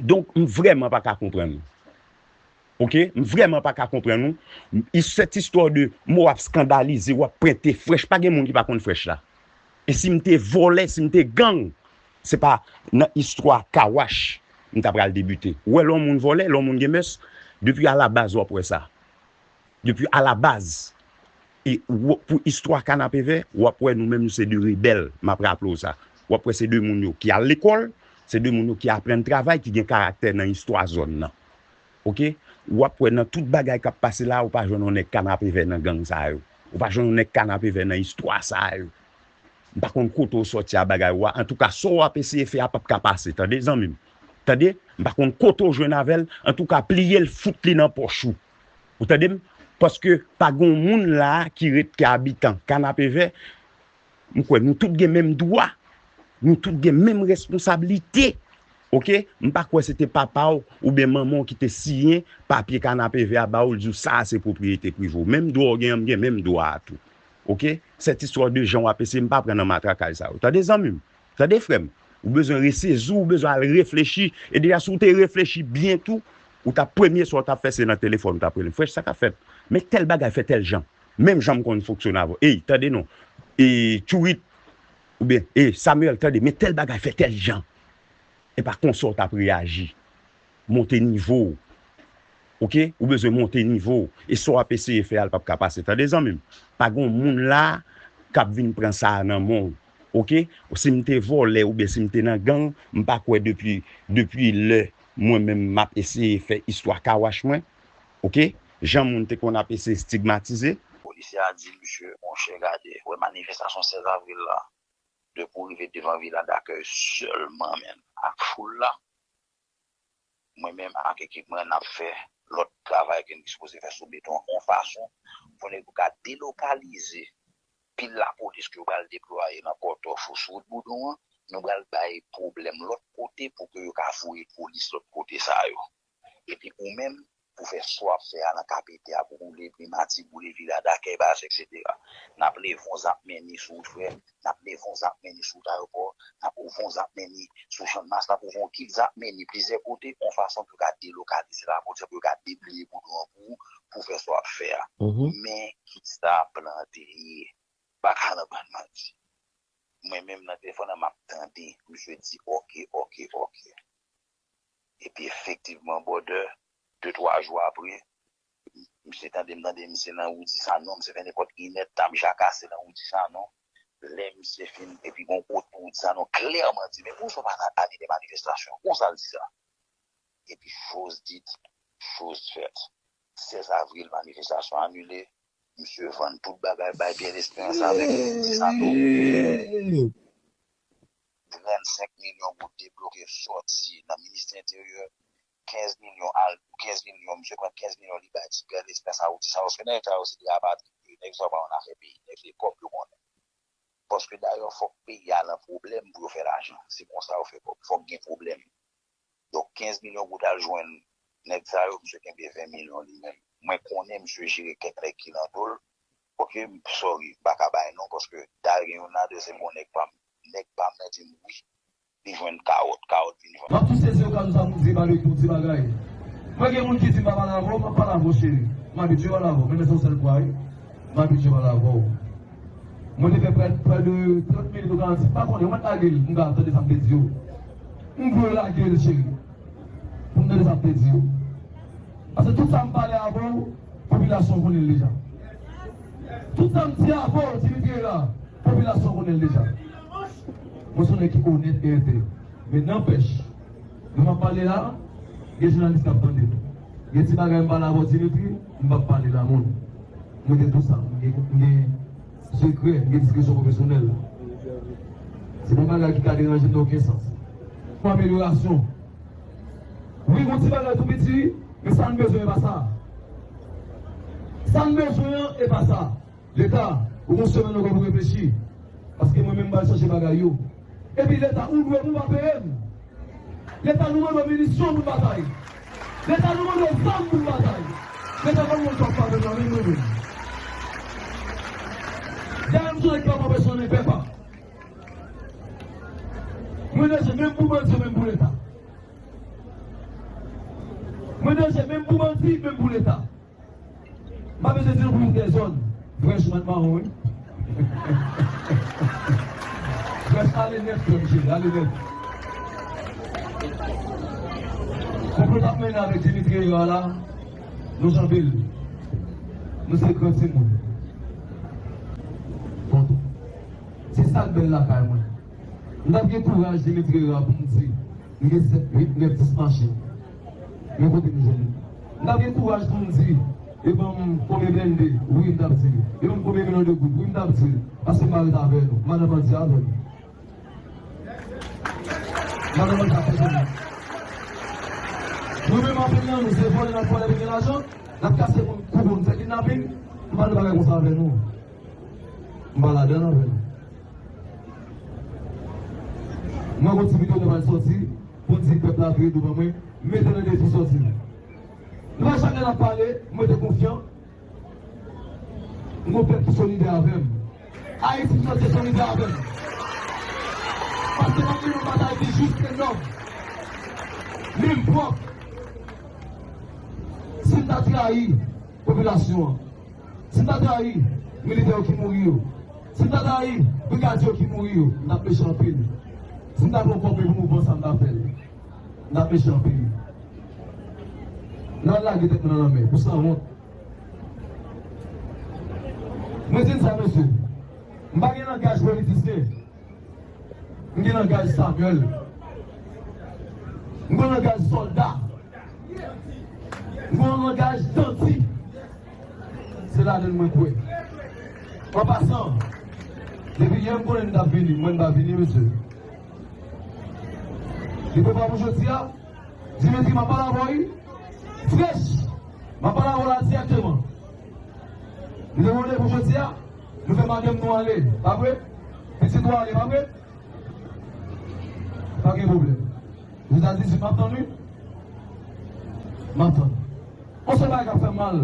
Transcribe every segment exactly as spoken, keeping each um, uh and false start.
Donk, m vrèman pa ka konprann ou. Oke? M vrèman pa ka konprann ou. Sèt istwa de mò w ap skandalize, w ap pwente Frèch, pa gen moun ki pa konn Frèch la. E si m te vòlè, si m te gang, se pa nan istwa kawach m ta pral debite. Ou wè lè yon moun vòlè, lè yon moun gen mès, depi alabaz w ap wè sa. Depi alabaz. E w- pou istwa Kanapevè, w ap wè nou menm nou se de rebèl, m ap raple w sa. W ap wè se de moun yo ki al lekòl, se de moun yo ki aprann travay, ki gen karaktè nan istwa zòn nan. Oke? W ap wè nan tout bagay k ap pase la, ou pa jwenn yon nèg Kanapevè nan gang sa yo. Ou pa jwenn yon nèg Kanapevè nan istwa sa yo. M pa konn kote w sòti a bagay ou a. Antouka, sa w ap eseye fè a p ap ka pase, tande, zanmi m. Tande? M pa konn kote w jwenn avè l. Antouka, pliye l, fout li nan pòch ou. Ou tande m? Paske pa gen yon moun la a ki ret ki abitan Kanapevè. M kwè nou tout gen menm dwa. Nou tout gen menm responsablite. Oke? M pa kwè se te papa w oubyen manman w ki te siyen papye Kanapevè a ba w, l di w sa a se pwopriyete prive w. Menm dwa w gen an, m gen menm dwa a tou. Oke? Sèt istwa de jan w ap eseye, m pa pran nan matrakaj sa yo. Tande zanmi m? Tande frè m? Ou bezwen resezi w, ou bezwen al reflechi. E deja si w te reflechi byen tou, ou t ap premye sa w t ap fè se nan telefòn ou t ap rele m. Frèch, sa k ap fèt? Men tèl bagay fè tèl jan. Menm jan m konn fonksyone avè w. Ey, tande non. E Tchourit, oubyen, e Samuel, tande, men tèl bagay fè tèl jan. E pa konsa w t ap reyaji. Monte nivo w. Oke? Ou bezwen monte nivo w. E sa w ap eseye fè a, l p ap ka pase. Tande, zanmi m? Pa gen yon moun la k ap vin pran sa a nan men w. Oke? Si m te vòlè oubyen si m te nan gang, m pa kwè depi, depi lè mwen menm m ap eseye fè istwa kawach mwen. Oke? Jan moun te konn ap eseye estigmatize. Polisye a di misye, monchè, gade, wè manifestasyon sèz avril la, depi w rive devan Vila Dakèy sèlman, menn, ak foul la, mwen menm ak ekip mwen, n ap fè lòt travay ke n sipoze fè sou beton an, yon fason pou nèg yo ka delokalize pil lapolis ke yo pral deplwaye nan Pòtof ou sou wout Boudon an, nou pral bay pwoblèm lòt kote pou ke yo ka voye polis lòt kote sa yo. Epi ou menm, pou fè sa w ap fè a nan K P T a, pou boule Primati, boule Vila Dakèy, bagay, etsetera. N ap leve yon zam meni sou wout Frè, n ap leve yon zam meni sou wout Ayewopò, n ap ouvè yon zam meni sou Channmas, n ap ouvè yon kit zam meni plizyè kote, yon fason pou yo ka delokalize lapolis, pou yo ka debliye Boudon an pou ou, pou fè sa w ap fè a. Men kit sa plan te ye. Pa ka nan bann manti. Mwen menm nan telefòn nan, m ap tande, misye di, oke, oke, oke. Epi efektivman, brother, de twa jou apre, misye tande m, tande misye nan Woody Sanon, misye fè nenpòt inèdtan, m jakase nan Woody Sanon. Lè misye fin, epi gon kote Woody Sanon klèman di, men poukisa w pa anile manifestasyon? Konsa l di sa. Epi, chose dite, chose faite. Sèz avril, manifestasyon anile. Misye vann tout bagay bay Pierre Esperance avèk Sato. Trannsenk milyon goud debloke sòti nan ministè enteryè. Kenz milyon al, kenz milyon, misye pran kenz milyon li bay ti Pierre Esperance a Woody Sanon. Paske nèg sa yo se de rapatri, nèg sa yo pa konn afè peyi, nèg se kòb yo konnen. Paske dayè, fòk peyi a nan pwoblèm pou yo fè lajan. Se konsa yo fè kòb. Fòk gen pwoblèm. Donk, kenz milyon goud al jwenn nèg sa yo, misye kenbe ven milyon li menm. Mwen konnen misye jere kèk nèg ki nan do l. Oke, m sorry, m pa ka bay non, paske dayè gen youn ladan yo se bon nèg pa m. Nèg pa m nan di m wi, li jwenn kawòt, kawòt vin jwenn. M ap tou sezi oka nou sa pou m di pale pou di bagay. Mwen gen moun ki di m pa pale avè w, m ap pale avè w, cheri. M abitye pale avè w, men men se yon sèl fwa, wi. M abitye pale avè w. Mwen te fè prè, prè de trant minit ou karant, m pa konnen, ou mèt lage l, m ka tande sa m te di yo. M vle w lage l, cheri. Pou m tande sa m te di yo. Paske tout sa m pale avè w, popilasyon konnen l deja. Tout sa m di avè w, Dimitri la, popilasyon konnen l deja. Mwen se yon nèg ki onèt e entèg. Men nanpèch, lè m ap pale la, gen jounalis k ap tande m. Gen ti bagay m pale avè w, Dimitri, m p ap pale la, moun. Mwen te di w sa, m gen, m gen sekrè, m gen diskresyon pwofesyonèl. Se pa yon bagay ki ka deranje m nan okenn sans. Pou amelyorasyon. Wi, gon ti bagay tou piti, men sa n bezwen e pa sa. Sa n bezwen an e pa sa. Leta, ou gon semèn ankò pou reflechi. Paske mwen menm m pral chanje bagay yo. Epi Leta, ou lwe m, ou pa peye m. Leta, nou mande w minisyon pou n batay. Leta, nou mande w zam pou n batay. Leta, pa nou wè w ap pale nan men mwen menm. Dayè m se yon nèg ki p ap anpeche yon nèg fè pa. Mwen deje menm pou bandi, menm pou Leta. Mwen danje menm pou bandi, menm pou Leta. M pa bezwen di nou pou yon tè zòn. Frèch, mwen mawon, wi. Frèch, ale nèt, frè m cheri, ale nèt. Konplo t ap mennen avèk Dimitri Herard la, nou janbe l. Nou se gran timoun. Bon, se sa k bèl lakay mwen. M t ap gen kouraj Dimitri Herard pou m di, m gen sèt, uit, nèf, dis machin. Men kote m jwenn li? M t ap gen kouraj pou m di, e ban m konbyen blende? Wi, m t ap di l. E ban m konbyen milyon de goud? Wi, m t ap di l. Paske m pa ret avè nou. Madan bandi avè nou. Madan bandi ap fè sou nou. Nou menm anpil nan nou, se vòlè n ap vòlè pou gen lajan, n ap kase moun kou pou n fè kidnaping. M pa nan bagay konsa avè nou. M pa ladan l avè nou. Mwen gon ti videyo nou pral sòti pou n di pèp la vire do ban mwen, mete nan defi sòti. Nou wè chak lè n ap pale, mwen te konfyan. M gon pèp ki solidè avè m. Ayiti tout antye solidè avè m. Paske m ap mennen yon batay ki jis e nòb. Men m pwòp. Si m ta trayi popilasyon an, si m ta trayi militè yo ki mouri yo, si m ta trayi brigadye yo ki mouri yo, m t ap meche anpil. Si m ta pran kòb mwen pou mouvman sa, m t ap fè l. M t ap meche anpil. N al lage tèt nou nan lanmè pou sanwont. Mwen di n sa, mesye. M pa gen langaj politisyen. M gen langaj Samuel. M gen langaj sòlda. M gen langaj danti. Se ladan l mwen kwè. An pasan, depi yè m konnen n t ap vini, mwen m pa vini, mesye. Li prepare pou jodi a, Dimitri, m ap pale avè w, wi. Frèch! M ap pale avè w la dirèkteman. Nou te randevou jodi a, nou fè madanm nou ale, pa vre? Pitit nou ale, pa vre? Pa gen pwoblèm. Jodi a dizuit, m ap tann, wi. M ap tann. Yon sèl bagay k ap fè m mal.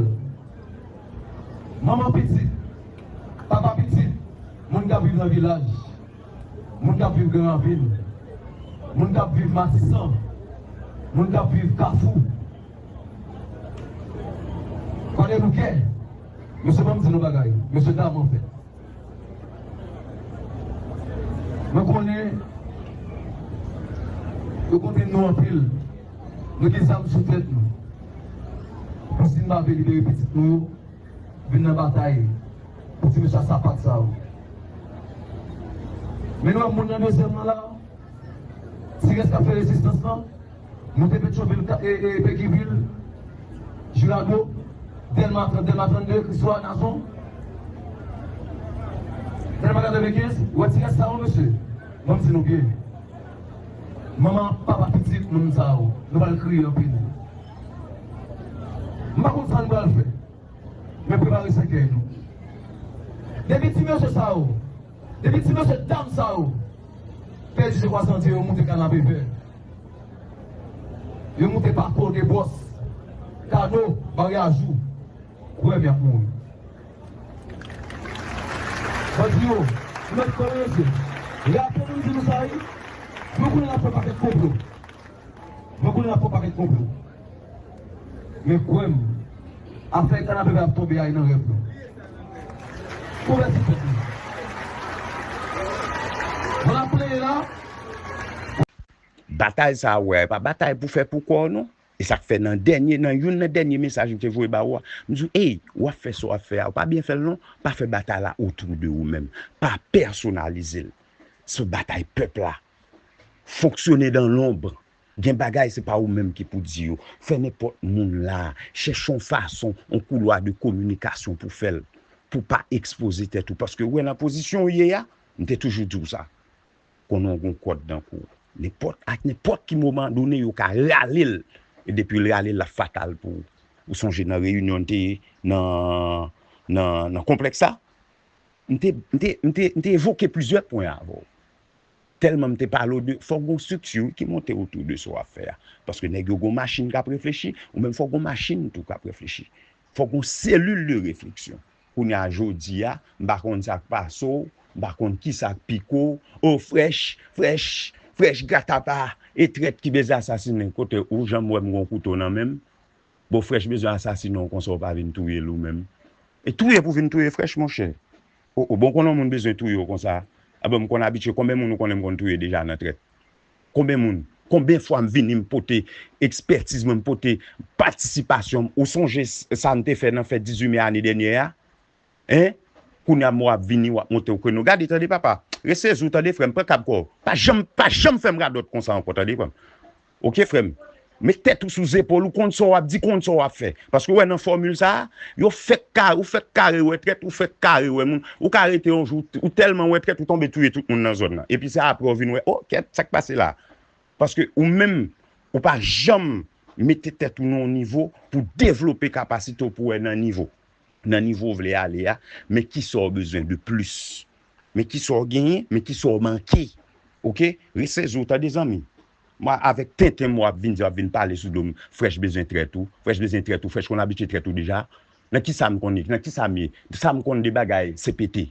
Manman pitit, papa pitit, moun k ap viv nan vilaj, moun k ap viv Gran Ravin, moun k ap viv Matisan, moun k ap viv Kafou, Kwadèboukè. Mesye, ban m di nou bagay. Mesye, dam, anfèt. Mwen konnen yo konte nou anpil. Nou gen zam sou tèt nou. Pou si n pa vle libere pitit nou yo, vin nan batay pou ti mesye a sapat sa yo. Men nou wè moun nan dezyèm nan la, ti rès k ap fè rezistans lan, moute Petyonvil, e, e, Pekivil, Jirado, Dèlma trant, Dèlma trannde, Kristwa, Nazon, Dèlma katrevenkenz, ou wè ti rès sa yo, mesye? Ban m di nou byen. Manman, papa, pitit, moun sa yo, nou pral kriye anpil. M pa konn sa n pral fè. Men prepare sèkèy nou. Depi ti mesye sa yo, depi ti mesye dam sa yo pèdi, je kwè, santye yo moute Kanapevè, yo moute Pako, Debòs, Kado, Baryajou, kwè m, y ap mouri. Bandi yo, nou mèt kwè nan mesye. Rapè nou di nou sa, wi. Nou konnen n ap fè pakèt konplo. Mwen konnen n ap fè yon pakèt konplo. Men kwè m, afè Kanapevè ap tonbe a nan rèv nou. Konvèti tèt nou. Pandan n ap plede la. Batay sa a, w wè, e pa batay pou fè pou kò w, non. E sa k fè nan dènye, nan youn nan dènye mesaj m te voye ba ou a, m di w, ey, w ap fè sa w ap fè a, ou pa byen fè l, non. Pa fè batay la otou de ou menm. Pa pèsonalize l. Se yon batay pèp la. Fonctionner dans l'ombre. Gen bagay se pa ou menm ki pou di yo. Fè nenpòt moun la. Chèche yon fason, yon koulwa de kominikasyon pou fè l. Pou pa ekspoze tèt ou. Paske ou wè nan pozisyon w ye a, m te toujou di w sa. Konnen w gon kòd nan kou w. Nenpòt, ak nenpòt ki moman done, yo ka rale l. E depi yo rale l, l ap fatal pou ou. Ou sonje nan reyinyon n te ye nan, nan, nan konplèks la? M te, m te, m te, m te evoke plizyè pwen avè w. Tèlman m te pale w de, fòk gon estrikti ki monte otou de sa w ap fè a. Paske nèg yo gon machin k ap reflechi, ou menm fòk gon machin tou k ap reflechi. Fòk gon selil de refleksyon. Kounye a, jodi a, m pa konn sa k pase w, m pa konn kisa k pike w. O, frèch, frèch, frèch, gratapa, e trèt ki bezwen asasinen. Kote ou janm wè m gon kouto nan men m? Bon, Frèch bezwen asasinen w konsa, ou pa vin touye l ou menm. E touye pou vin touye Frèch, monchè. O, o, bon, konnen yon moun bezwen touye w konsa. A bon, m konn abitye, konbyen moun ou konnen m konn touye deja nan trèt? Konbyen moun? Konbyen fwa m vini, m pote ekspètiz mwen, m pote patisipasyon m? Ou sonje s- sa m te fè nan fèt dizuit me ane dènye a? Hein? Kounye a, m w ap vini, w ap monte w kreno. Gade, tande, papa. Ret sezi w, tande, frè m. Pran kab kò w. Pa janm, pa janm fè m radòt konsa ankò, tande, frè m. Oke, frè m? Met tèt ou sou zepòl ou, konn sa w ap di, konn sa w ap fè. Paske w wè nan fòmil sa a, yo fèk kare, ou fèk kare wè trèt, ou fèk kare wè moun. Ou ka rete yon jou, ou tèlman wè trèt, ou tonbe touye tout moun nan zòn nan. Epi se apre w vin wè, o, kèt, sa k pase la? Paske ou menm, ou pa janm mete tèt ou nan yon nivo pou devlope kapasite w pou wè nan nivo. Nan nivo w vle ale a, men kisa w bezwen de plis. Men kisa w genyen, men kisa w manke. Oke? Ret sezi w, tande, zanmi. Mwen, avèk tenten m w ap vin di, w ap vin pale sou do m. Frèch bezwen trèt ou. Frèch bezwen trèt ou. Frèch konn abitye trèt ou deja. Nan kisa m konnen? Nan kisa m ye? Sa m konn de bagay, se pete.